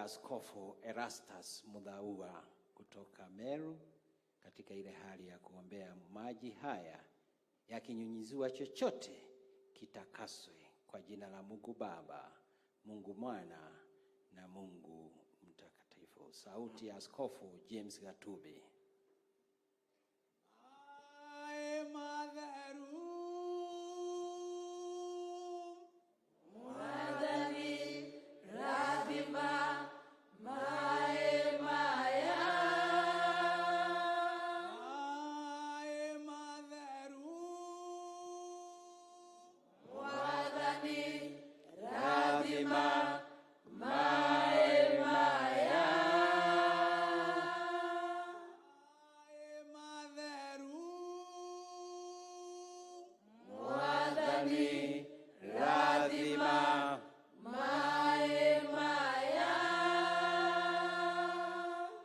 ya Askofu Erastus Muthaua kutoka Meru, katika ile hali ya kuombea maji haya yakinyunyiziwa chochote kitakaswe kwa jina la Mungu Baba, Mungu Mwana na Mungu Mtakatifu. Sauti ya Askofu James Gatubi.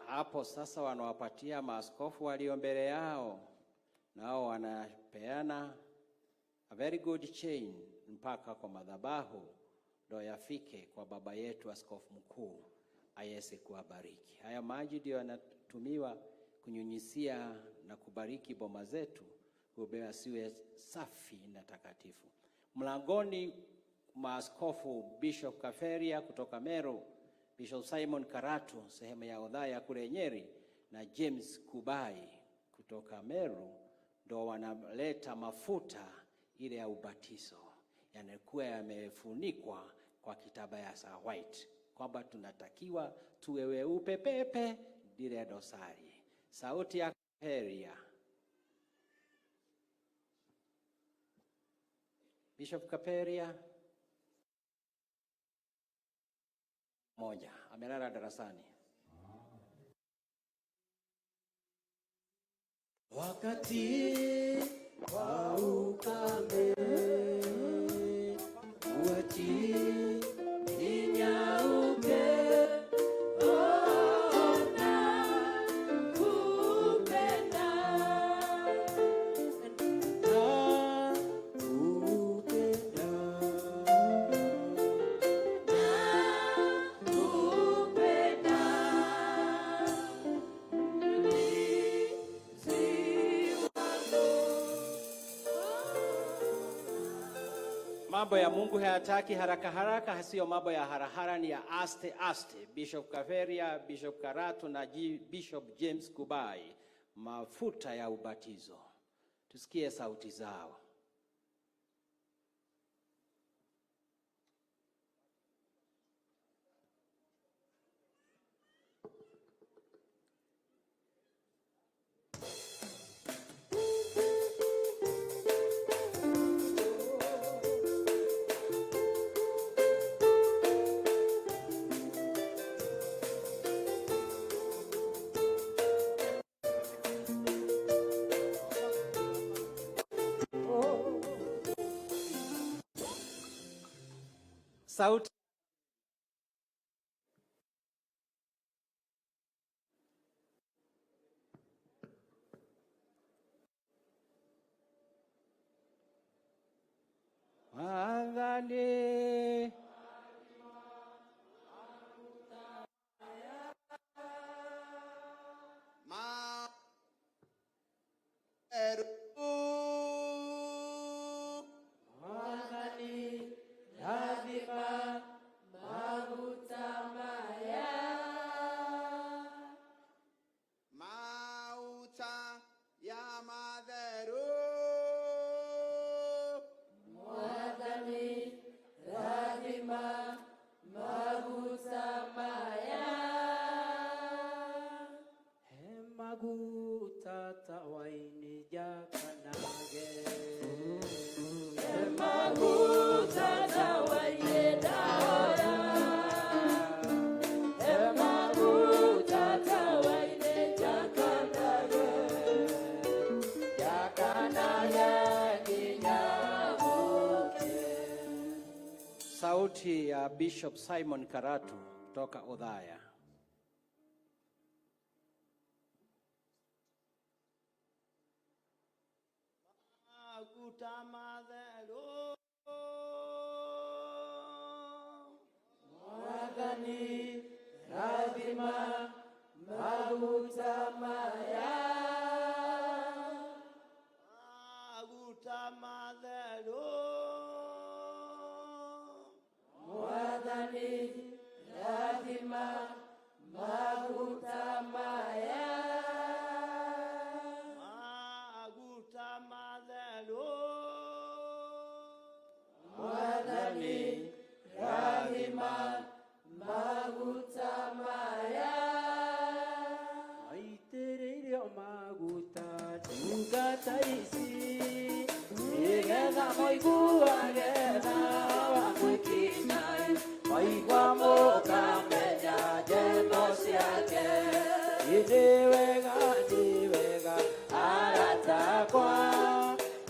Hapo sasa wanawapatia maaskofu walio mbele yao, nao wanapeana a very good chain mpaka kwa madhabahu ndo yafike kwa baba yetu askofu mkuu aweze kuwabariki. Haya maji ndio yanatumiwa kunyunyizia na kubariki boma zetu, kubeba siwe safi na takatifu. Mlangoni maaskofu Bishop Kaferia kutoka Meru, Bishop Simon Karatu sehemu ya Othaya kule Nyeri, na James Kubai kutoka Meru ndo wanaleta mafuta ile ya ubatizo, yanakuwa yamefunikwa kwa kitambaa ya sa white, kwamba tunatakiwa tuwe weupe pepe bila dosari. Sauti ya Kaferia. Bishop Kaperia moja amelala darasani. Wakati wa ukame uachi inyauke, ona kupenda na kupenda na kupenda Mambo ya Mungu hayataki haraka haraka, sio mambo ya harahara, ni ya aste aste. Bishop Kaferia, Bishop Karatu na Bishop James Kubai, mafuta ya ubatizo. Tusikie sauti zao. Sauti Mwathani Mwathani rathima maguta maya, Mauta ya matheru, Mwathani rathima maguta maya, he maguta ta waini jakanage, he maguta ta waini daoya, he maguta ta waini jakanage, jakanage kinyamuke. Sauti ya Bishop Simon Karatu kutoka Othaya. Maguta matheru, Mwathani ta ici nĩgetha mũiguage tha wa mwĩkinai mwaigua mũkamenya njendo ciake. Nĩ wega, nĩ wega arata akwa,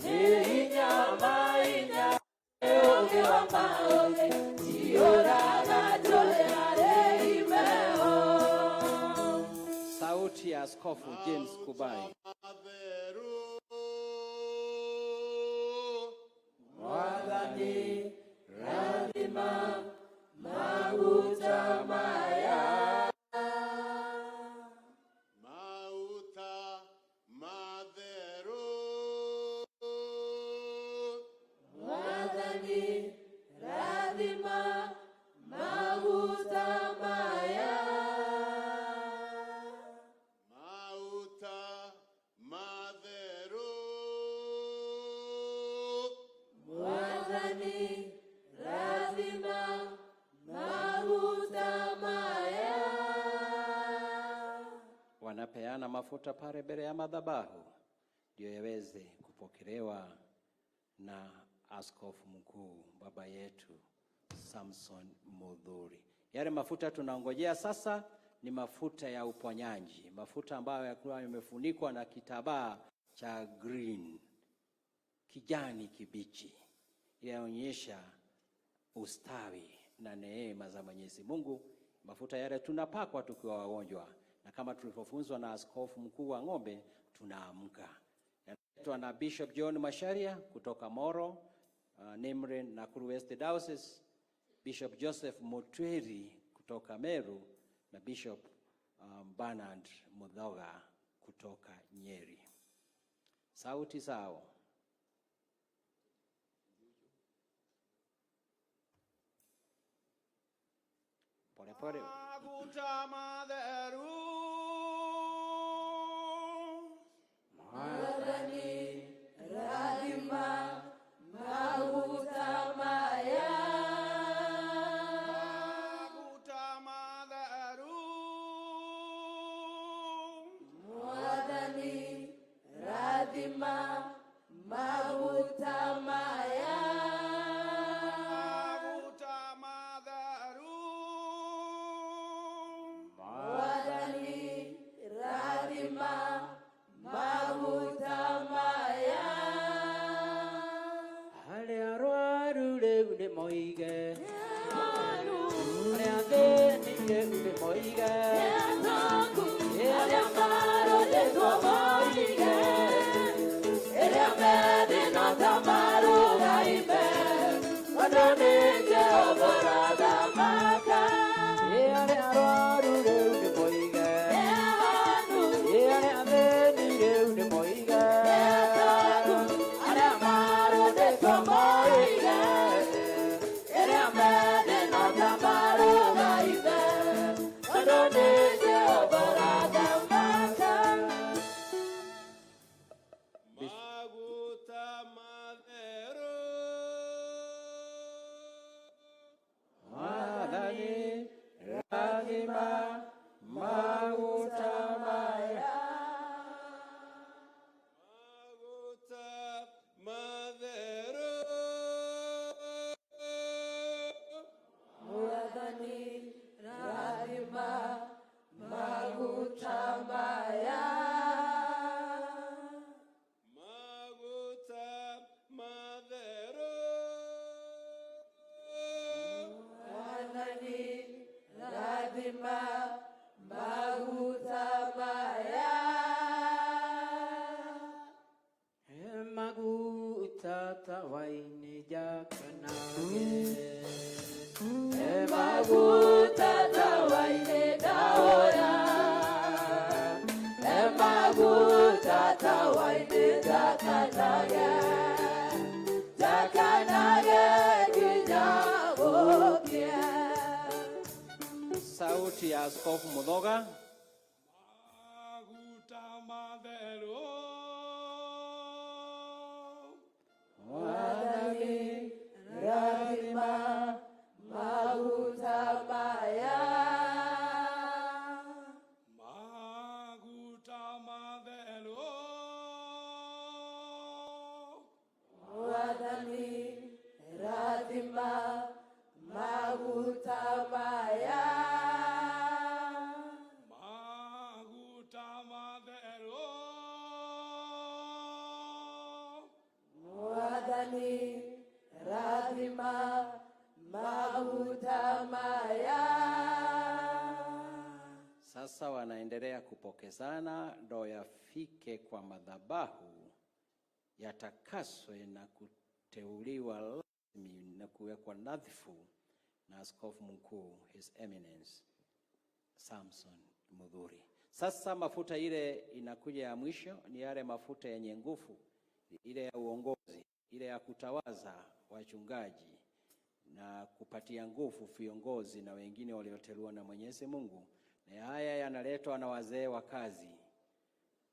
nĩ hinya mahinya ũũgĩ wa maũgĩ tiũraga njũrĩarĩ imeo. Sauti ya Askofu James Kubai. Matheru. Mwathani rathima maguta maya. Mauta matheru. Mwathani rathima maguta maya. Mauta matheru. Mwathani rathima maguta maya. Wanapeana mafuta pale mbele ya madhabahu ndio yaweze kupokelewa na askofu mkuu baba yetu Samson Mudhuri. Yale mafuta tunaongojea sasa ni mafuta ya uponyaji, mafuta ambayo yakuwa yamefunikwa na kitambaa cha green, kijani kibichi, inaonyesha ustawi na neema za Mwenyezi Mungu. Mafuta yale tunapakwa tukiwa wagonjwa, na kama tulivyofunzwa na askofu mkuu wa Ng'ombe, tunaamka. Yanaletwa na Bishop John Macharia kutoka Moro, Nimre, Nakuru West Diocese, Bishop Joseph Mutwiri kutoka Meru na Bishop Bernard Muthoga kutoka Nyeri. Sauti zao. Pole pole. Maguta matheru. Mwathani rathima maguta maya. Maguta matheru. Mwathani rathima maguta maya. Maguta matheru. Mwathani rathima maguta maya. Arĩa arwaru rĩu nĩ moige, arĩa athĩni rĩu nĩ moige, arĩa marũthĩtwo moige, ĩrĩa methĩna ta marũgaime, tondũ nĩ Jehova ũrathamaka. Arĩa arwaru rĩu nĩ moige, arĩa athĩni rĩu nĩ moige, arĩa marũthĩtwo moige, ĩrĩa methĩna ta marũgaime, tondũ nĩ Jehova ũrathamaka. Maguta matheru. Mwathani rathima maguta maya. Maguta matheru. Mwathani rathima maguta maya. Maguta matheru. Mwathani rathima maguta maya. Maguta tawaini jakanage. Maguta tawaini daoya. Maguta tawaini jakanage. Jakanage nginya gũkĩe. Sauti ya Askofu Muthoga. Maguta matheru. Mwathani rathima maguta maya. Maguta matheru. Mwathani rathima maguta maya. Sasa wanaendelea kupokezana ndo yafike kwa madhabahu, yatakaswe na kuteuliwa rasmi na kuwekwa nadhifu na askofu mkuu, His Eminence Samson Mudhuri. Sasa mafuta ile inakuja ya mwisho ni yale mafuta yenye nguvu, ile ya uongozi, ile ya kutawaza wachungaji na kupatia nguvu viongozi na wengine walioteuliwa na Mwenyezi Mungu. Na haya yanaletwa na wazee wa kazi,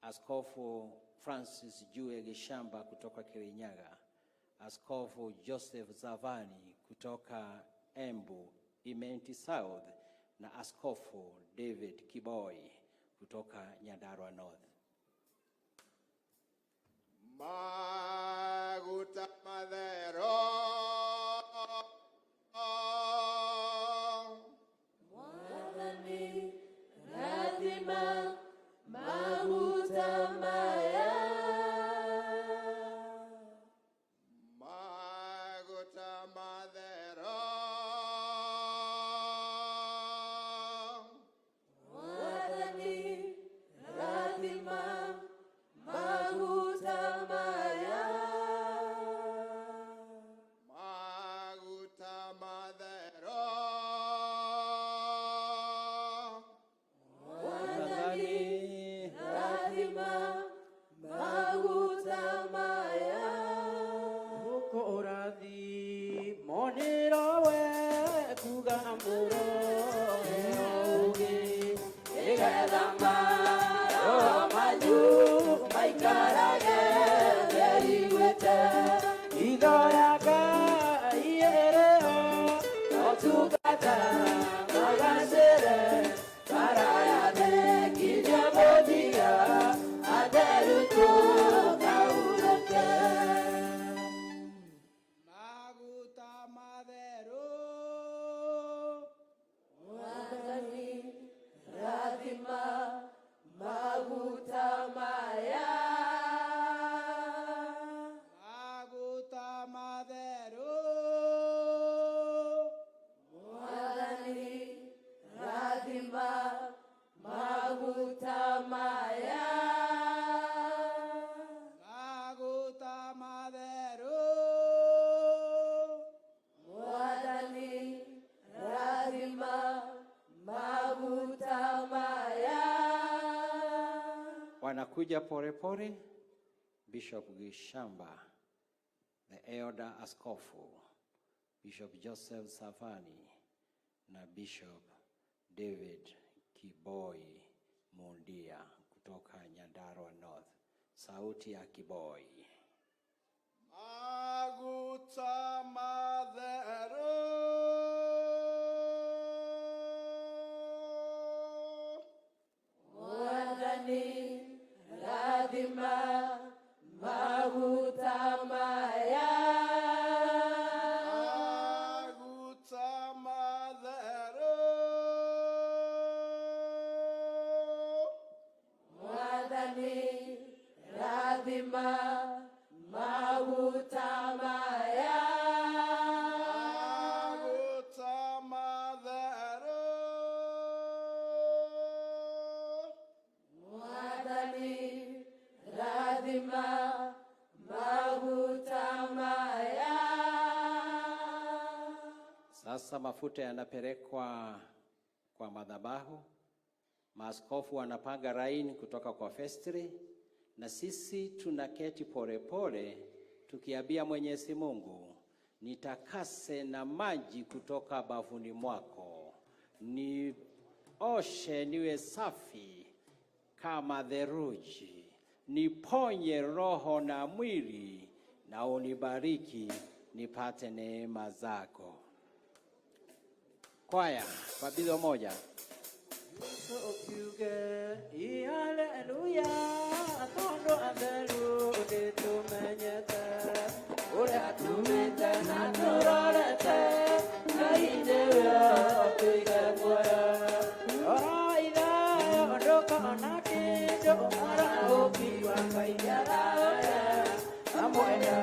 Askofu Francis Jue Gishamba kutoka Kirinyaga, Askofu Joseph Zavani kutoka Embu Imenti South na Askofu David Kiboi kutoka Nyandarua North. Maguta matheru. Mwathani rathima maguta maya. Maguta matheru. Mwathani rathima maguta maya. Maguta matheru. Mwathani rathima maguta maya. Gũkũrathimwo nĩ rowe kuga mũrohe ũgĩ Nĩgetha maroho manyu maikarage meriguĩte. Itho ya Ngai ĩrĩho Motungata magacĩre mara ya thĩ nginya mũthia atheru tũkahurũke. Maguta matheru. Mwathani rathima maguta maya. Maguta matheru. Mwathani rathima maguta maya. Maguta matheru. Mwathani rathima maguta maya. Wanakuja polepole, Bishop Gishamba, the elder askofu, Bishop Joseph Savani na Bishop David Kiboi Mundia kutoka Nyandarua North. Sauti ya Kiboi. Maguta matheru. Mwathani rathima maguta maya. Maguta matheru. Mwathani rathima maguta maya. Maguta matheru. Mwathani rathima maguta maya. Sasa mafuta yanapelekwa kwa madhabahu, maaskofu wanapanga laini kutoka kwa vestry, na sisi tunaketi polepole tukiambia Mwenyezi Mungu, nitakase na maji kutoka bafuni mwako, nioshe niwe safi kama theluji, niponye roho na mwili, na unibariki nipate neema zako. Kwaya kwa bizo moja. Ukiuge haleluya tondu atheru nĩtũmenyete ũrĩa tumĩte na tũrorete Ngai nĩwe ũtũire muoyo. Rora ithayo ndũkona kĩndũ mũrahũki wa Ngai nĩarahoya amwenda.